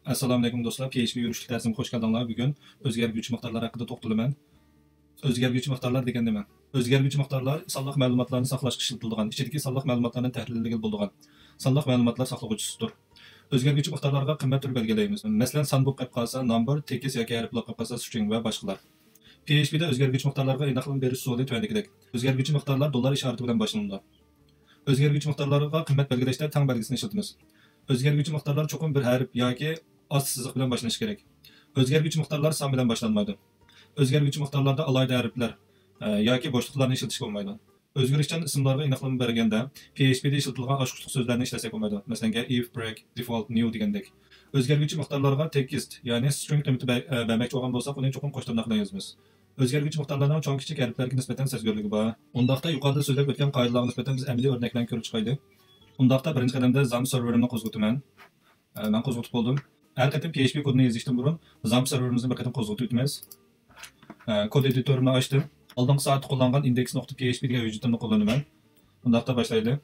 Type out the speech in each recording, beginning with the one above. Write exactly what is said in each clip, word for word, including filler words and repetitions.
ئەسسالامۇئەلەيكۇم دوستلار، پي ئېچ پى يۈرۈشلۈك دەرسىمگە خوش كەلدىڭلار. بۈگۈن ئۆزگەرگۈچى مىقدارلار ھەققىدە توختىلىمەن. ئۆزگەرگۈچى مىقدارلار دېگەن نېمە؟ ئۆزگەرگۈچى مىقدارلار سانلىق مەلۇماتلارنى ساقلاشقا ئىشلىتىلىدىغان، ئىچىدىكى سانلىق مەلۇماتلارنى تەھلىللىگىلى بولىدىغان سانلىق مەلۇماتلار ساقلىغۇچىسىدۇر. ئۆزگەرگۈچى مىقدارلارغا قىممەت تۈرى بەلگىلەيمىز. مەسىلەن، سان بولۇپ قېلىپ قالسا، نامبىر، تېكىست ياكى ھەرپ بولۇپ قېلىپ قالسا، سترىڭ ۋە باشقىلار. پي ئېچ پى دە ئۆزگەرگۈچى مىقدارلارغا ئېنىقلىما بېرىش ئۇسۇلى تۆۋەندىكىدەك. ئۆزگەرگۈچى مىقدارلار دوللار ئىشارىتى بىلەن باشلىنىدۇ. ئۆزگەرگۈچى مىقدارلارغا قىممەت بەلگىلەشتە تەڭ بەلگىسىنى ئىشلىتىمىز. ئۆزگەرگۈچى مىقدارلار چوقۇم بىر ھەرپ ياكى ئاستى سىزىق بىلەن باشلىنىشى كېرەك. ئۆزگەرگۈچى مىقدارلار سان بىلەن باشلانمايدۇ. ئۆزگەرگۈچى مىقدارلاردا ئالاھىدە ھەرپلەر، ئە، ياكى بوشلۇقلارنى ئىشلىتىشكە بولمايدۇ. ئۆزگىرىشچان ئىسىملارغا ئېنىقلىما بەرگەندە، پي ئېچ پى دە ئىشلىتىلغان ئاچقۇچلۇق سۆزلەرنى ئىشلەتسەك بولمايدۇ. مەسىلەنگە، ئىف، برېك، دىفولت، نيۇ دېگەندەك. ئۆزگەرگۈچى مىقدارلارغا تېكىست، يەنى سترىڭ قىممىتى بە-، ئە، بەرمەكچى بولغان بولساق، ئۇنى چوقۇم قوش تىرناق بىلەن يازىمىز. ئۆزگەرگۈچى مىقدارلارنىڭ چوڭ، كىچىك ھەرپلەرگە نىسبەتەن سەزگۈرلۈكى بار. ئۇنداقتا يۇقىرىدا سۆزلەپ ئۆتكەن قائىدىلەرگە نىسبەتەن بىز ئەمەلىي ئۆرنەكلەرنى كۆرۈپ چىقايلى. ئۇنداقتا بىرىنچى قەدەمدە زامپ سېرۋېرىمنى قوزغىتىمەن. ئە، مەن قوزغىتىپ بولدۇم. ھەر قېتىم پي ئېچ پى كودىنى يېزىشتىن بۇرۇن زامپ سېرۋېرىمىزنى بىر قېتىم قوزغىتىۋېتىمىز. ئە، كود ئېدىتورىمنى ئاچتىم. ئالدىنقى سائەتتە قوللانغان ئىندېكس نۇقتا پي ئېچ پى دېگەن ھۆججىتىمنى قوللىنىمەن. ئۇنداقتا باشلايلى.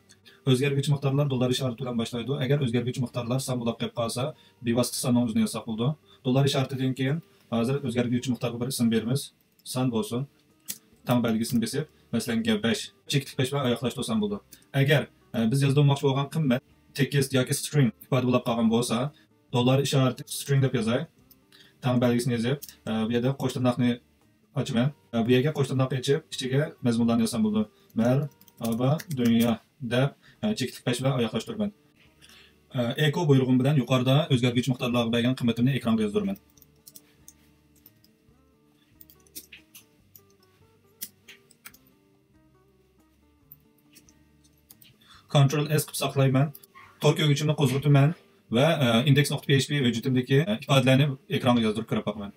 ئۆزگەرگۈچى مىقدارلار دوللار ئىشارىتى بىلەن باشلايدۇ. ئەگەر ئۆزگەرگۈچى مىقدارلار سان بولۇپ قېلىپ قالسا، بىۋاسىتە ساننىڭ ئۆزىنى يازساق بولىدۇ. دوللار ئىشارىتىدىن كېيىن ھازىر ئۆزگەرگۈچى مىقدارغا بىر ئىسىم بېرىمىز. سان بولسۇن. تەڭ بەلگىسىنى بېسىپ، مەسىلەن، بەش، چېكىتلىك بەش بىلەن ئاياغلاشتۇرسام بولىدۇ. ئەگەر، ئە، بىز يازدۇرماقچى بولغان قىممەت تېكىست ياكى سترىڭ ئىپادە بولۇپ قالغان بولسا، دوللار ئىشارىتى سترىڭ دەپ يازاي. تەڭ بەلگىسىنى يېزىپ، ئە، بۇ يەردە قوش تىرناقنى ئاچىمەن. ئە، بۇ يەرگە قوش تىرناق ئېچىپ، ئىچىگە مەزمۇنلارنى يازسام بولىدۇ. مەرھابا دۇنيا دەپ، ئە، چېكىتلىك بەش بىلەن ئاياغلاشتۇرىمەن. ئە، ئېكو بۇيرۇقۇم بىلەن يۇقىرىدا ئۆزگەرگۈچى مىقدارلارغا بەرگەن قىممىتىمنى ئېكرانغا يازدۇرىمەن. كونترول ئېس قىلىپ ساقلايمەن. تور كۆرگۈچۈمنى قوزغىتىمەن ۋە، ئە، ئىندېكس نۇقتا پي ئېچ پى ھۆججىتىمدىكى، ئە، ئىپادىلەرنى ئېكرانغا يازدۇرۇپ كۆرۈپ باقىمەن.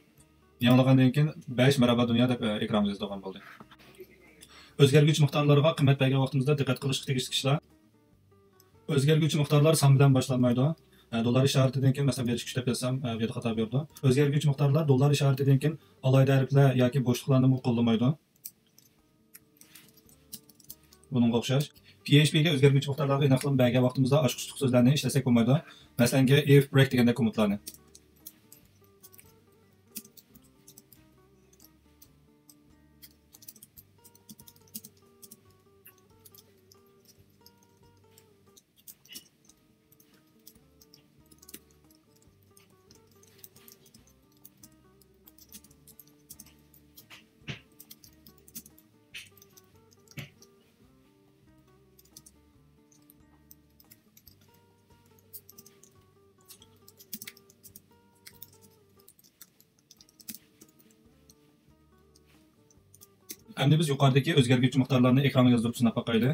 يېڭىلىغاندىن كېيىن بەش مەرھابا دۇنيا دەپ، ئە، ئېكرانغا يازىدىغان بولدى. ئۆزگەرگۈچى مىقدارلارغا قىممەت بەرگەن ۋاقتىمىزدا دىققەت قىلىشقا تېگىشلىك ئىشلار. ئۆزگەرگۈچى مىقدارلار سان بىلەن باشلانمايدۇ. ئە، دوللار ئىشارىتىدىن كېيىن، مەسىلەن، بىر ئىككى ئۈچ دەپ يازسام، ئە، بۇ يەردە خاتا بېرىدۇ. ئۆزگەرگۈچى مىقدارلار دوللار ئىشارىتىدىن كېيىن ئالاھىدە ھەرپلەر ياكى بوشلۇقلارنىمۇ قوللىمايدۇ. بۇنىڭغا ئوخشاش. پي ئېچ پى گە ئۆزگەرگۈچى مىقدارلارغا ئېنىقلىما بەرگەن ۋاقتىمىزدا ئاچقۇچلۇق سۆزلەرنى ئىشلەتسەك بولمايدۇ. مەسىلەنگە، ئىف، برېك دېگەندەك كوممېنتلارنى. ئەمدى بىز يۇقىرىدىكى ئۆزگەرگۈچى مىقدارلارنى ئېكرانغا يازدۇرۇپ سىناپ باقايلى.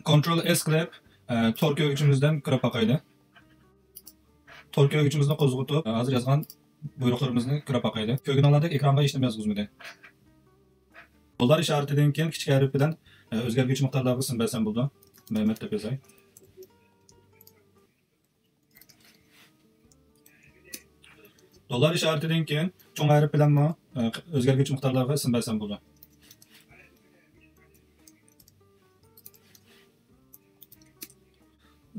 كونترول ئېس قىلىپ، ئە، تور كۆرگۈچىمىزدىن كىرىپ باقايلى. تور كۆرگۈچىمىزنى قوزغىتىپ، ھازىر يازغان بۇيرۇقلىرىمىزنى كۆرۈپ باقايلى. كۆرگىنىڭلاردەك ئېكرانغا ھېچنېمە يازغۇزمىدى. دوللار ئىشارىتىدىن كېيىن كىچىك ھەرپ بىلەن، ئە، ئۆزگەرگۈچى مىقدارلارغا ئىسىم بەرسەم بولىدۇ. مەمەت دەپ يازاي. دوللار ئىشارىتىدىن كېيىن چوڭ ھەرپ بىلەنمۇ، ئە، ئۆزگەرگۈچى مىقدارلارغا ئىسىم بەرسەم بولىدۇ.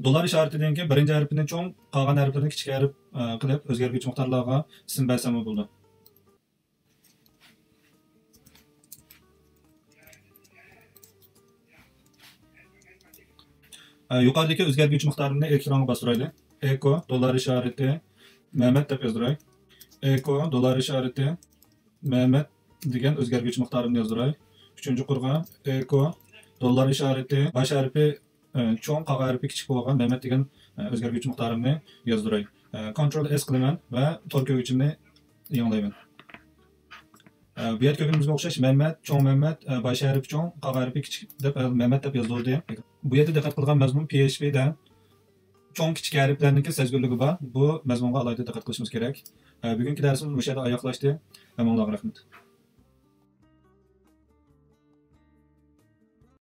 دوللار ئىشارىتىدىن كېيىن بىرىنچى ھەرپىنى چوڭ، قالغان ھەرپلىرىنى كىچىك ھەرپ، ئە، قىلىپ ئۆزگەرگۈچى مىقدارلارغا ئىسىم بەرسەممۇ بولىدۇ. ئە، يۇقىرىدىكى ئۆزگەرگۈچى مىقدارىمنى ئېكرانغا باستۇرايلى. ئېكو دوللار ئىشارىتى مەمەت دەپ يازدۇراي. ئېكو دوللار ئىشارىتى مەمەت دېگەن ئۆزگەرگۈچى مىقدارىمنى يازدۇراي. ئۈچىنچى قۇرغا ئېكو دوللار ئىشارىتى باش ھەرپى، ئە، چوڭ، قالغان ھەرپى كىچىك بولغان مەمەت دېگەن، ئە، ئۆزگەرگۈچى مىقدارىمنى يازدۇراي. ئە، كونترول ئېس قىلىمەن ۋە تور كۆرگۈچۈمنى يېڭىلايمەن. ئە، بۇ يەردە كۆرگىنىمىزگە ئوخشاش، مەمەت، چوڭ مەمەت، ئە، باش ھەرپى چوڭ، قالغان ھەرپى كىچىك دەپ، ئە، مەمەت دەپ يازدۇردى. بۇ يەردە دىققەت قىلىدىغان مەزمۇن پي ئېچ پى دە چوڭ، كىچىك ھەرپلەرنىڭكى سەزگۈرلۈكى بار. بۇ مەزمۇنغا ئالاھىدە دىققەت قىلىشىمىز كېرەك. ئە، بۈگۈنكى دەرسىمىز مۇشۇ يەردە ئاياغلاشتى. ھەممىڭلارغا رەھمەت.